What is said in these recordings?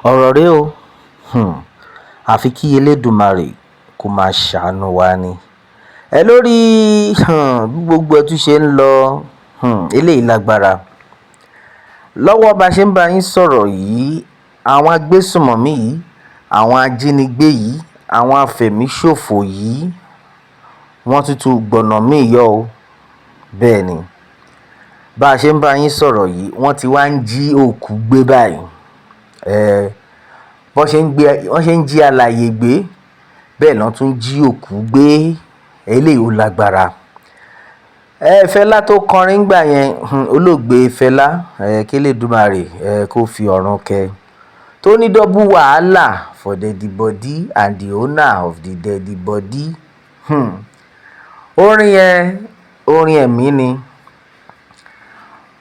Ọ̀rọ̀ rèé o, àfi kí Elédùmarè kó máa ṣàánú wa ni. Ẹ lórí bí gbogbo ẹ tún ṣe ń lọ, eléyìí lágbára. Lọ́wọ́ bá a ṣe ń bá yín sọ̀rọ̀ yìí, àwọn agbésùnmọ̀mí yìí, àwọn ajínigbé yìí, àwọn afẹ̀míṣòfò yìí, wọ́n tún ti gbọ̀nà míì yọ o. Bẹ́ẹ̀ ni, bá a ṣe ń bá yín sọ̀rọ̀ yìí, wọ́n ti wá ń jí òkú gbé báyìí. Bọ́n ṣe ń gbé, wọ́n ṣe ń jí alààyè gbé, bẹ́ẹ̀ lọ́n tún jí òkú gbé. Eléyìí ó lágbára. Fẹlá tó kọrin ńgbà yẹn, olóògbé Fẹlá, k'Elédùmarè kó fi ọ̀run kẹ́, tó ní double wàhálà for dead body and the owner of the dead body. Orin yẹn, orin ẹ̀mí ni.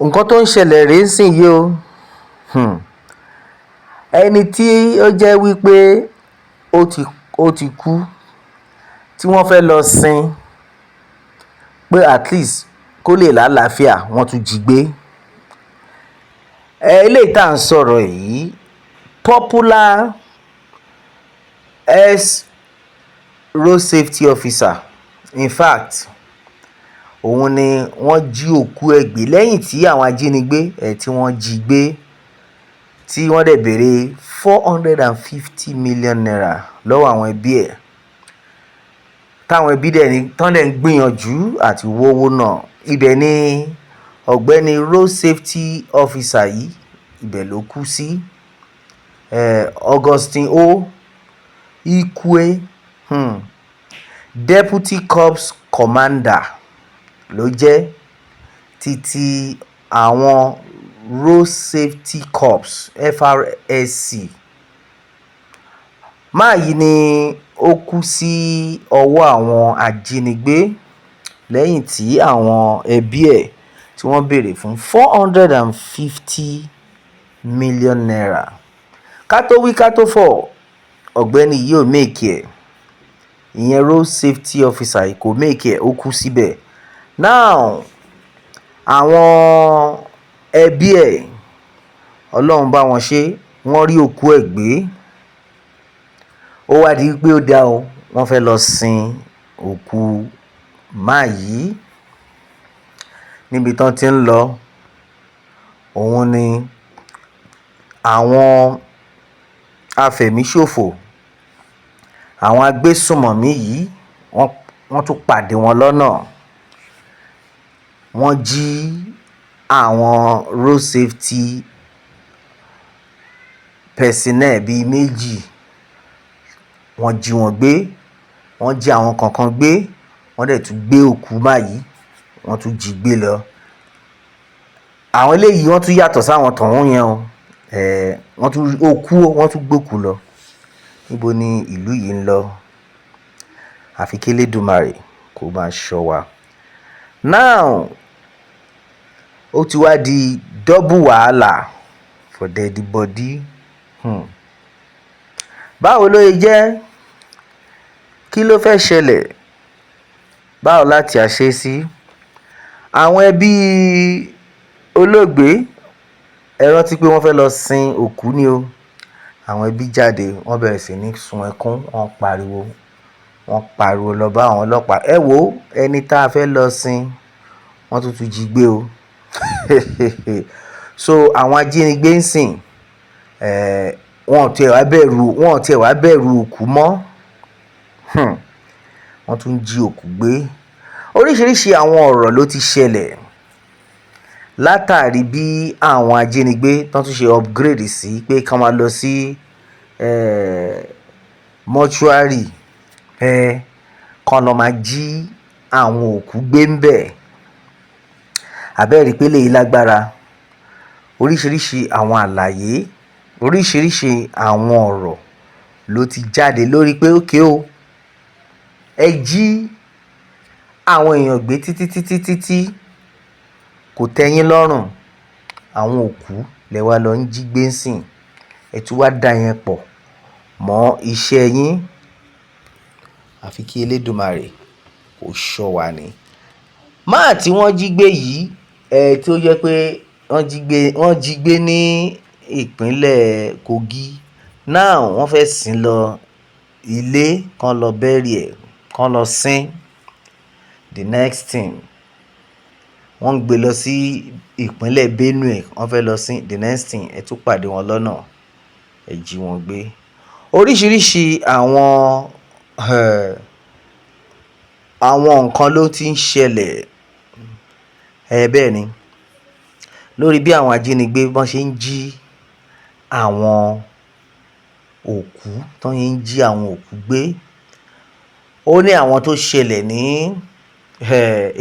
Nǹkan tó ń ṣẹlẹ̀ rèé nísìnyí o. Ẹni tí ó jẹ́ wípé ó ti kú, tí wọ́n fẹ́ lọ sin pé at least kó lè lálàáfíà, wọ́n tún jí gbé. Eléyìí tá à ń sọ̀rọ̀ yìí, popular ex road safety officer, in fact, òun ni wọ́n jí òkú ẹ̀ gbé lẹ́yìn tí àwọn ajínigbé tí wọ́n jí gbé, tí wọ́n dẹ̀ béèrè ₦450 million lọ́wọ́ àwọn ẹbí ẹ̀, táwọn ẹbí dẹ̀ ní tán dẹ̀ ń gbìyànjú àti wówó náà. Ibẹ̀ ni ọ̀gbẹ́ni road safety officer yìí, ibẹ̀ ló kú sí. Augustine O. Ikwe, deputy corps commander ló jẹ́ títí àwọn Road Safety Corps, FRSC. Máà yìí ni ó kú sí ọwọ́ àwọn ajínigbé lẹ́yìn tí àwọn ẹbí ẹ̀ tí wọ́n béèrè fún ₦450 million. Ká tó wí ká tó fọ̀, ọ̀gbẹ́ni yìí ò make ẹ̀. Ìyẹn road safety officer yìí kò make ẹ̀, ó kú síbẹ̀. Now, àwọn ẹbí ẹ̀, Ọlọ́run bá wọn ṣe, wọ́n rí òkú ẹ̀ gbé. Ó wá di pé ó dáa o, wọ́n fẹ́ lọ sin òkú máà yìí. Níbi tí wọ́n ti ń lọ, òun ni àwọn afẹ̀míṣòfò, àwọn agbésùnmọ̀mí yìí, wọ́n tún pàdé wọn lọ́nà. Wọ́n jí àwọn road safety personnel bíi méjì, wọ́n jí wọn gbé, wọ́n jí àwọn kọ̀ọ̀kan gbé, wọ́n dẹ̀ tún gbé òkú máà yìí, wọ́n tún jí gbé lọ. Àwọn eléyìí, wọ́n tún yàtọ̀ sáwọn tọ̀hún yẹn o. Wọ́n tún òkú o, wọ́n tún gbókùú lọ. Níbo ni ìlú yìí ń lọ? Àfi kí Elédùmarè kó máa ṣọ́ wa. Now, ó ti wá di double wàhálà for dead body. Báwo ló ṣe jẹ́? Kí ló fẹ́ ṣẹlẹ̀? Báwo láti á ṣe sí? Àwọn ẹbí olóògbé, ẹ rántí pé wọ́n fẹ́ lọ sin òkú ni o. Àwọn ẹbí jáde, wọ́n bẹ̀rẹ̀ sí ní sun ẹkún, wọ́n pariwo, wọ́n pariwo lọ bá àwọn ọlọ́pàá. Ẹ wo ẹni tá a fẹ́ lọ sin, wọ́n tún ti jí gbé o. So àwọn ajínigbé ń sìn, wọn ò tiẹ̀ wá bẹ̀rù, wọn ò tiẹ̀ wá bẹ̀rù òkú mọ́. Wọ́n tún jí òkú gbé. Oríṣiríṣi àwọn ọ̀rọ̀ ló ti ṣẹlẹ̀ látàrí bí àwọn ajínigbé tán tún ṣe upgrade sí pé kí wọ́n máa lọ sí mortuary, kán lọ máa jí àwọn òkú gbé ńbẹ̀. Àbẹ́ẹ̀ rí pé eléyìí lágbára. Oríṣiríṣi àwọn àlàyé, oríṣiríṣi àwọn ọ̀rọ̀ ló ti jáde lórí pé okay o, ẹ jí àwọn èèyàn gbé títí títí títí, kò tẹ́ yín lọ́rùn, àwọn òkú lẹ wá lọ ń jí gbé ńsìn. Ẹ tún wá dá yẹn pọ̀ mọ́ iṣẹ́ yín. Àfi kí Elédùmarè kó ṣọ́ wa ni. Máà tí wọ́n jí gbé yìí, tí ó jẹ́ pé wọ́n jí gbé ní ìpínlẹ̀ Kogi. Now wọ́n fẹ́ sìn lọ ilé kan, lọ bury ẹ̀, kan lọ sin. The next thing, wọ́n ń gbé lọ sí ìpínlẹ̀ Benue, wọ́n fẹ́ lọ sin. The next thing, ẹ tún pàdé wọn lọ́nà, ẹ jí wọn gbé. Oríṣiríṣi àwọn nǹkan ló ti ń ṣẹlẹ̀. Ẹ bẹ́ẹ̀ ni, lórí bí àwọn ajínigbé bọ́n ṣe ń jí àwọn òkú, tó ń jí àwọn òkú gbé. Ó ní àwọn tó ṣẹlẹ̀ ní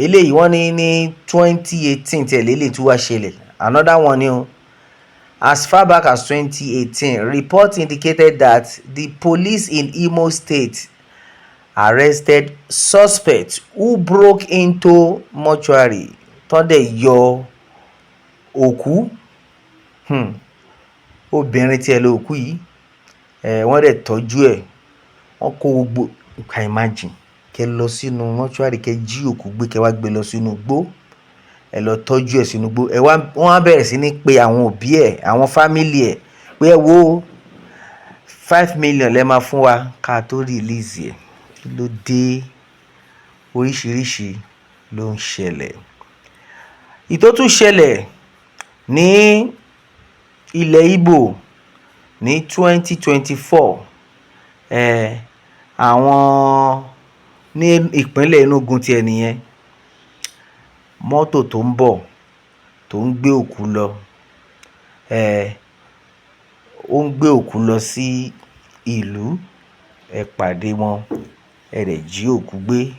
eléyìí, wọ́n ní ní 2018 tiẹ̀ lélẹ̀ tí wàá ṣẹlẹ̀. Another one ni o. As far back as 2018, report indicated that the police in Imo State arrested suspects who broke into mortuary, tó dẹ̀ yọ òkú. Obìnrin tiẹ̀ lọ òkú yìí, wọ́n dẹ̀ tọ́jú ẹ̀, wọ́n kó gbogbo. You can imagine, kẹ́ lọ sínú mortuary, kẹ́ jí òkú gbé, kẹ́ wá gbé lọ sínú igbó, ẹ lọ tọ́jú ẹ̀ sínú igbó. Ẹ wá, wọ́n á bẹ̀rẹ̀ sí ní pe àwọn òbí ẹ̀, àwọn family ẹ̀, pé ẹ wo, 5 million lẹ́ máa fún wa ká tó release ẹ̀. Kí ló dé? Oríṣiríṣi ló ń ṣẹlẹ̀. Ìtó tún ṣẹlẹ̀ ní ilẹ̀ Ìgbò ní 2024, àwọn ní ìpínlẹ̀ Enugu tiẹ̀ nìyẹn. Mọ́tò tó ń bọ̀ tó ń gbé òkú lọ, ó ń gbé òkú lọ sí ìlú, ẹ pàdé wọn, ẹ dẹ̀ jí òkú gbé.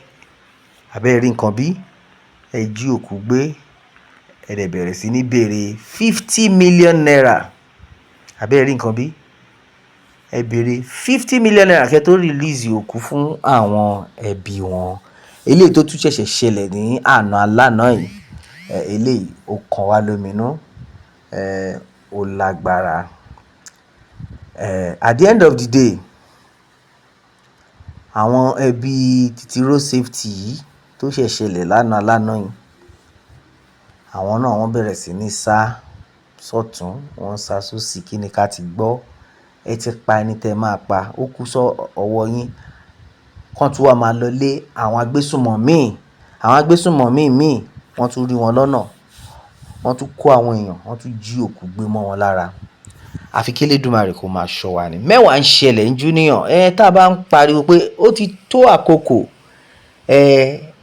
Àbí ẹ rí nǹkan bí? Ẹ jí òkú gbé, ẹ dẹ̀ bẹ̀rẹ̀ sí ní béèrè ₦50 million. Àbí ẹ rí nǹkan bí? Ẹ béèrè ₦50 million kí ẹ tó release òkú fún àwọn ẹbí wọn. Eléyìí tó tún ṣẹ̀ṣẹ̀ ṣẹlẹ̀ ní àná alánà yìí, eléyìí ó kan wá lóminú, ó lágbára. At the end of the day, àwọn ẹbí títí road safety yìí tó ṣẹ̀ ṣẹlẹ̀ lánàá alánà yìí, àwọn náà wọ́n bẹ̀rẹ̀ sí ní sá sọ́tùn, wọ́n ń sá sósì. Kí ni ká ti gbọ́? Ẹ ti pa ẹni tí ẹ máa pa, ó kú sọ ọwọ́ yín. Kán tún wá máa lọ lé àwọn agbésùnmọ̀mí, àwọn agbésùnmọ̀mí míì, wọ́n tún rí wọn lọ́nà, wọ́n tún kó àwọn èèyàn, wọ́n tún jí òkú gbé mọ́ wọn lára. Àfi kí Elédùmarè kó máa ṣọ́ wa ni. Mẹ́wàá ń ṣẹlẹ̀ ní Junior. Tá a bá ń pariwo pé ó ti tó àkókò,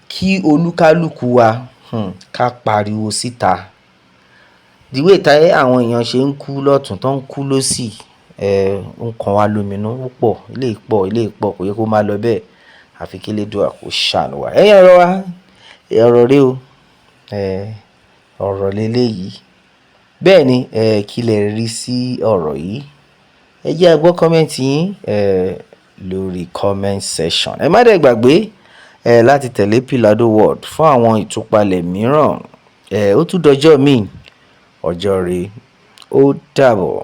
kí olúkálùkù wa ká pariwo síta. The way tí àwọn èèyàn ṣe ń kú lọ́tùn, tó ń kú lósì, ó ń kan wá lóminú púpọ̀. Eléyìí pọ̀, eléyìí pọ̀, kò yẹ kó máa lọ bẹ́ẹ̀. Àfi kí Elédùà kó ṣàánú wa. Ẹ̀yin ọ̀rọ̀ wa, ọ̀rọ̀ rè o. Ọ̀rọ̀ léléyìí. Bẹ́ẹ̀ ni, kí lẹ rí sí ọ̀rọ̀ yìí? Ẹ jẹ́ a gbọ́ comment yín, lórí comment section. Ẹ má dẹ̀ gbàgbé, láti tẹ̀lé Pilado World fún àwọn ìtúpalẹ̀ mìíràn. Ó tún dọjọ́ mi, ọjọ́ rẹ, ó dàbọ̀.